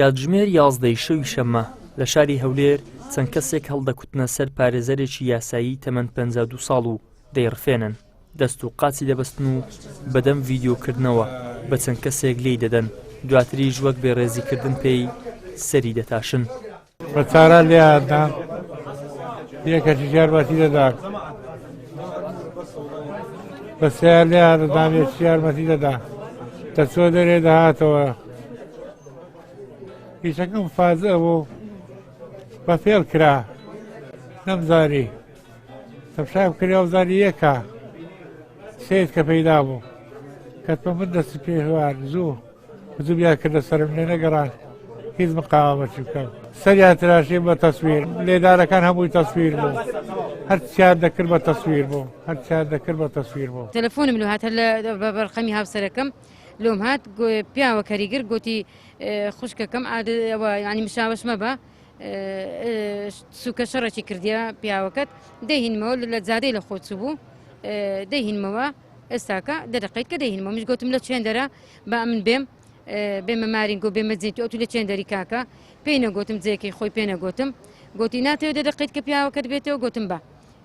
کاتژمێر یازدەی شەوی شەممە لە شاری هەولێر چەند کەسێک هەڵدەکوتنە سەر پارێزەرێکی یاسایی تەمەن 52 ساڵ و دەیڕفێنن، دەست و قاچی دەبەستن و بەدەم ڤیدیۆکردنەوە بە چەند کەسێک لێی دەدەن، دواتریش وەک بێڕێزیکردن پێی سەری دەتاشن. بە چارە لێیان دام یەکەکیش یارمەتی دەدات بە سیار لێیان دەدام یەکی یارمەتی دەدا دەچۆ دەرێ دەهاتەوە ئیشەکەم فازە بوو بە فێڵ کرا نەمزانی تەمشایم کرد وابزانی یەکە سید کە پەیدا بوو کەتمە من دەستی پێوان زوو هجومیان کردە سەرم لێ نەگەڕان هیچ مقاومەتی بکەم سەریان تراشیم بە تەسویر لێدانەکان هەمووی تەسویر بوو هەرچیان دەکرد بە تەسویر بوو هەرچیان دەکرد بە تەسویر بوو. تەلەفۆنم لۆ هات هەر لە بە ڕقەمی هاوسەرەکەم لۆم هات پیاوە کەریگر گۆتی خوشکەکەم ئادە ئەوە یانی مشاوەش مەبە سوکە شەڕێکی کردیە پیاوەکەت دەیهینمەوە لە جادەی لە خۆ چوو دەیهینمەوە ئێستاکە دەدەقیت کە دەیهینمەوە منیش گۆتم لە چێندەرە با ئەمن بێم بێمە مارینگۆ بێمە جێ تو ئەتو لە چێندەری کاکە پێی نەگۆتم جێکەی خۆی پێ نەگۆتم گۆتی ناتەوێت دەدەقیت کە پیاوەکەت بێتەوە گۆتم بە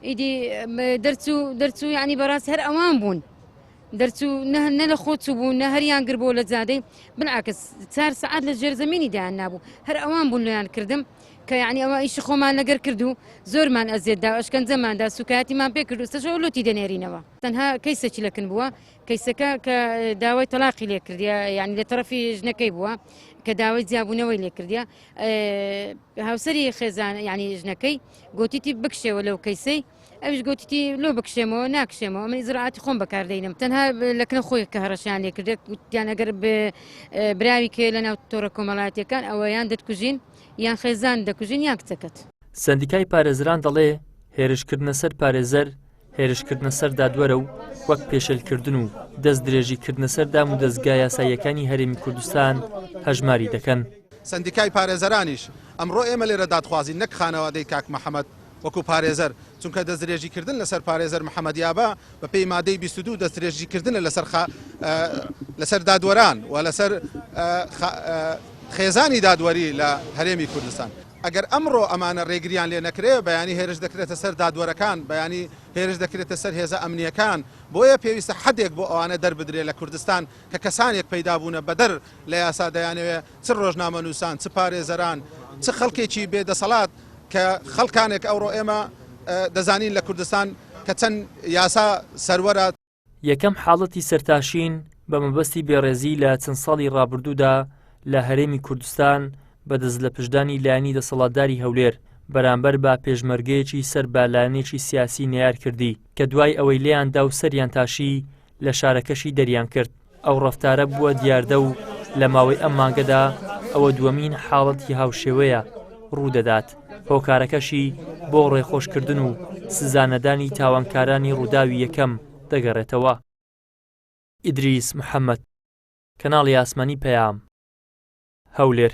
ئیدی دەرچوو دەرچوو یعنی بەڕاست هەر ئەوان بوون دەرچوو نە لە خۆ چوو نە هەریان گر بۆ لە جادەی بالعکس چار سەعات لە ژێرزەمینی دایان نابوو هەر ئەوان بوون لۆیان کردم کە یعنی ئەوە ئیشی خۆمان لەگەر کرد و زۆرمان ئەزیەت دا ئەشکەنجەمان دا سوکایەتیمان پێ کرد و سەشەوە لۆتی دەنێرینەوە تەنها کەیسێکی لەکن بووە کەیسەکە کە داوای تەلاقی لێ کردیە یعنی لە تەرەفی ژنەکەی بووە کە داوای جیابوونەوەی لێ کردیە هاوسەری خێزان یعنی ژنەکەی گوتیتی بکشێوە لەو کەیسەی ئەویش گوتیتی لۆ بکشێمەوە ناکشێمەوە من ئیجرائاتی خۆم بەکاردەینم تەنها لەکنە خۆی کە هەڕەشیان لێ کردێت گوتیان ئەگەر براوی کێ لە ناو تۆڕە کۆمەڵایەتیەکان ئەوە یان دەتکوژین یان خێزان دەکوژین یان کچەکەت. سەندیکای پارێزران دەڵێ، هێرشکردنە سەر پارێزەر هێرشکردنە سەر دادوەرە و وەک پێشێلکردن و دەستدرێژیکردنە سەر دامودەزگا یاساییەکانی هەرێمی کوردستان هەژماری دەکەن. سەندیکای پارێزەرانیش ئەمڕۆ ئێمە لێرە دادخوازین نەک خانەوادەی کاک محەمەد وەکو پارێزەر، چونکە دەستدرێژیکردن لەسەر پارێزەر محەمەد یابە بەپێی مادەی 22 دەستدرێژیکردنە لەسەر لەسەر دادوەران و لەسەر خێزانی دادوەری لە هەرێمی کوردستان. ئەگەر ئەمڕۆ ئەمانە ڕێگریان لێ نەکرێ، بەیانی هێرش دەکرێتە سەر دادوەرەکان، بەیانی هێرش دەکرێتە سەر هێزە ئەمنییەکان، بۆیە پێویستە حەدێک بۆ ئەوانە دەربدرێ لە کوردستان کە کەسانێک پەیدا بوونە بەدەر لە یاسا دەیانەوێ چ ڕۆژنامەنووسان، چ پارێزەران، چ خەڵکێکی بێ دەسەڵات کە خەڵکانێک ئەوڕۆ ئێمە دەزانین لە کوردستان کە چەند یاسا سەروەرە. یەکەم حاڵەتی سەرتاشین بە مەبەستی بێڕێزی لە چەند ساڵی ڕابردوودا لە هەرێمی کوردستان بە دەستلەپشدانی لایەنی دەسەڵاتداری هەولێر بەرامبەر بە پێشمەرگەیەکی سەر بە لایەنێکی سیاسی نەیار کردی کە دوای ئەوەی لێیان دا و سەریان تاشی لە شارەکەشی دەریان کرد ئەو ڕەفتارە بووە دیاردە و لە ماوەی ئەم مانگەدا ئەوە دووەمین حاڵەتی هاوشێوەیە ڕوودەدات هۆکارەکەشی بۆ ڕێخۆشکردن و سزانەدانی تاوانکارانی ڕووداوی یەکەم دەگەڕێتەوە. ئیدریس محەمەد، کەناڵی ئاسمانی پەیام، هەولێر.